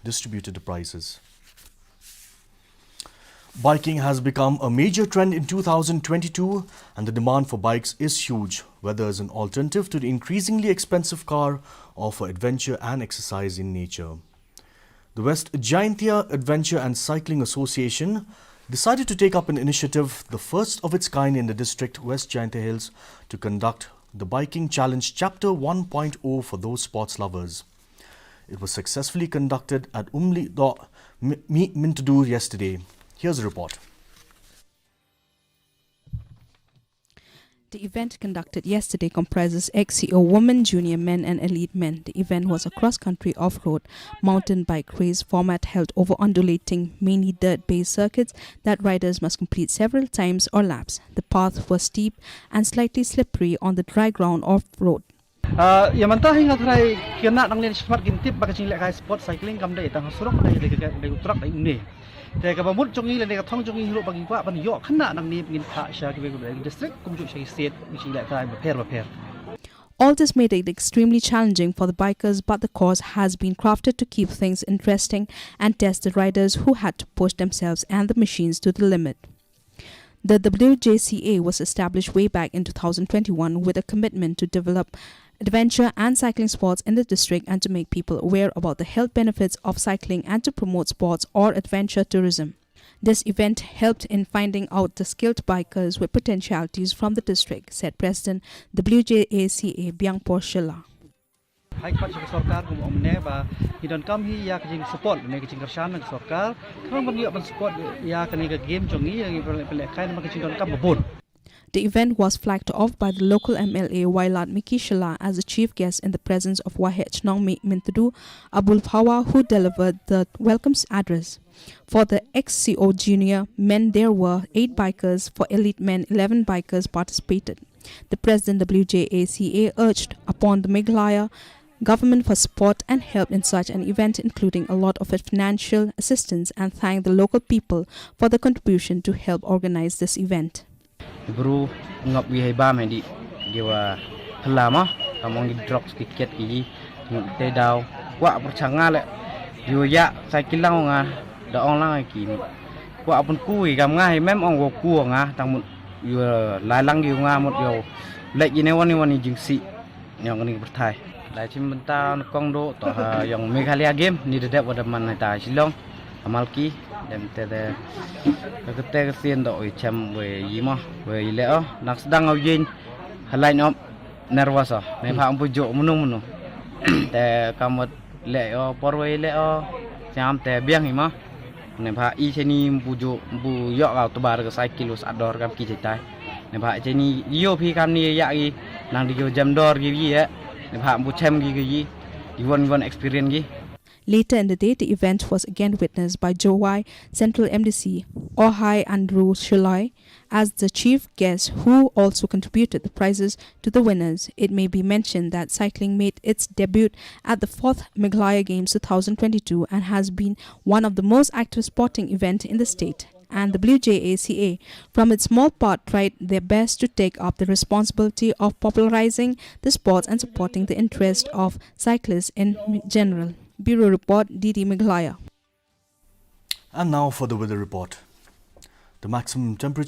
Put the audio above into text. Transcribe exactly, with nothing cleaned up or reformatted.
distributed the prizes. Biking has become a major trend in two thousand twenty-two, and the demand for bikes is huge, whether as an alternative to the increasingly expensive car or for adventure and exercise in nature. The West Jaintia Adventure and Cycling Association decided to take up an initiative, the first of its kind in the district, West Jaintia Hills, to conduct the Biking Challenge Chapter one point oh for those sports lovers. It was successfully conducted at Umlidoh, Mi- Mihmyntdu yesterday. Here's a report. The event conducted yesterday comprises X C O women, junior men, and elite men. The event was a cross country off road mountain bike race format held over undulating, mainly dirt based circuits that riders must complete several times or laps. The paths were steep and slightly slippery on the dry ground off road. Ïa mynta hi nga tharai ki khynnah nangne shakhmat kin tip ba ka jinglehkai sport cycling kam dei tang ha surok, dei dei ka dei u truck dei une. Te kaba mut jong ngi lane ka thong jong ngi hi ruh ba ngin kwah ban ïoh khynnah nangne ba ngin phah sha kiwei kiwei ki district kumjuh sha ki state ki jinglehkai bapher bapher. All this made it extremely challenging for the bikers, but the course has been crafted to keep things interesting and test the riders who had to push themselves and the machines to the limit. The W J C A was established way back in two thousand twenty-one with a commitment to develop adventure and cycling sports in the district and to make people aware about the health benefits of cycling and to promote sports or adventure tourism. This event helped in finding out the skilled bikers with potentialities from the district, said President W J A C A Biangpor Shylla. Hai pat sha ka sorkar kum ong ne ba ngi donkam hi ïa ka jing support ne ka jing kyrshan na ka sorkar. Khnang ban ïoh ban support ïa kane ka game jong ngi ïa ngi pynleh pynleh kai namar ka jing donkam ba bun. The event was flagged off by the local M L A Wailadmiki Shylla as the chief guest in the presence of Waheh Chnong Mihmyntdu Abul Phawa, who delivered the welcome address. For the X C O junior men, there were eight bikers. For elite men, eleven bikers participated. The president W J A C A urged upon the Meghalaya government for support and help in such an event, including a lot of financial assistance, and thanked the local people for the contribution to help organize this event. Bru ngap wi hai bam hai di, di wa phelam ah, kam ong ki drugs ki kiat ki yi, ngut te daw, kwah pyrchang nga leh, di wa ïa, sa ki lang nga, da ong lang ki, kwah pun ku wi kam nga hai mem ong wa ku nga, tang mut, ïa, lai lang ïa nga mut ïa, leh ïa ne wan ne wan ne jingsi, ïa nga ni pyrthai. Lai chim bynta na kong do, to ha, ïa Meghalaya game, ni da dep wa da man hai ta Shillong. Amal ki, dem te de, ka kete ka sien do oi chem we yi mo, we yi le o, nak sedang au yin, ha line up, nervous o, ne pha ampu jo, munu munu. Te kam wat le o, por we le o, siam te biang yi mo. Ne pha i cheni mpu jo, mpu yo ka tu bar ka cycle us ador kam ki chetai. Ne pha cheni yo phi kam ni ya i, nang di yo jam dor gi yi e, ne pha mpu chem gi gi yi, gi won won experience gi. Later in the day, the event was again witnessed by Jowai Central M D C Ohai Andrew Shalai as the chief guest, who also contributed the prizes to the winners. It may be mentioned that cycling made its debut at the fourth Meghalaya Games two thousand twenty-two and has been one of the most active sporting events in the state. And the W J A C A, from its small part, tried their best to take up the responsibility of popularizing the sports and supporting the interest of cyclists in general. Bureau Report, D D Meghalaya. And now for the weather report. The maximum temperature